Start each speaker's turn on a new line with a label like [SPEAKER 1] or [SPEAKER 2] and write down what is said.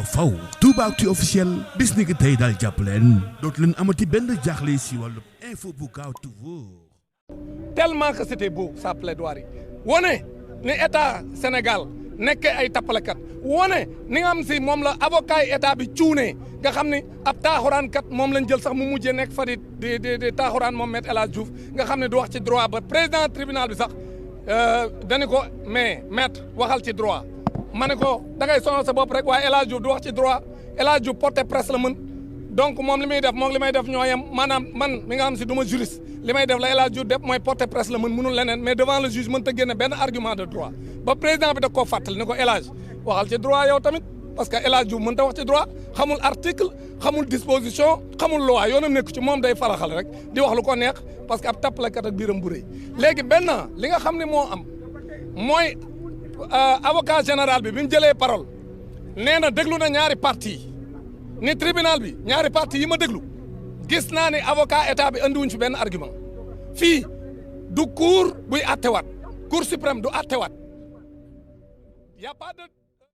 [SPEAKER 1] ba faw Toubactu officiel bis ni ki tey daal jàpp leen dootu leen amati benn jaaxle si wàllu info bu gaaw te wóor.
[SPEAKER 2] Tellement que c'était beau sa plaidoirie wone ni état Sénégal nekkee ay tappalekat wone ni nga xam si moom la avocat yi état bi cuunee nga xam ni ab taaxuraan kat moom lañ jël sax mu mujjee nekk fa di taaxuraan moom Maître El Hadji Diouf nga xam ne du wax ci droit ba président tribunal bi sax dañu ko mais maître waxal ci droit ma ne ko da ngay sonal sa bopp rek waaye El Hadji Diouf du wax ci droit El Hadji Diouf porté presse la mën donc moom li muy def moom li may def ñoo yem maanaam man mi nga xam si du ma juriste li may def la El Hadji Diouf def mooy porté presse la mën mënul leneen mais devant le juge mën ta génne benn argument de droit ba président bi da koo fàttali ni ko El Hadji waxal ci droit yow tamit parce que El Hadji Diouf mën ta wax ci droit xamul article xamul disposition xamul loi yoonam nekku ci moom day faraxal rek di wax lu ko neex parce que ab tappalekat ak biiram bu rëy léegi benn li nga xam ne moo am mooy avocat général bi mu jëlee parole nee na déglu na ñaari parti ni tribunal bi ñaari parti yi ma déglu gis naa ni avocat état bi andiwuñ fi benn argument fii du cour buy attewaat cour suprême du attewaat y a pas de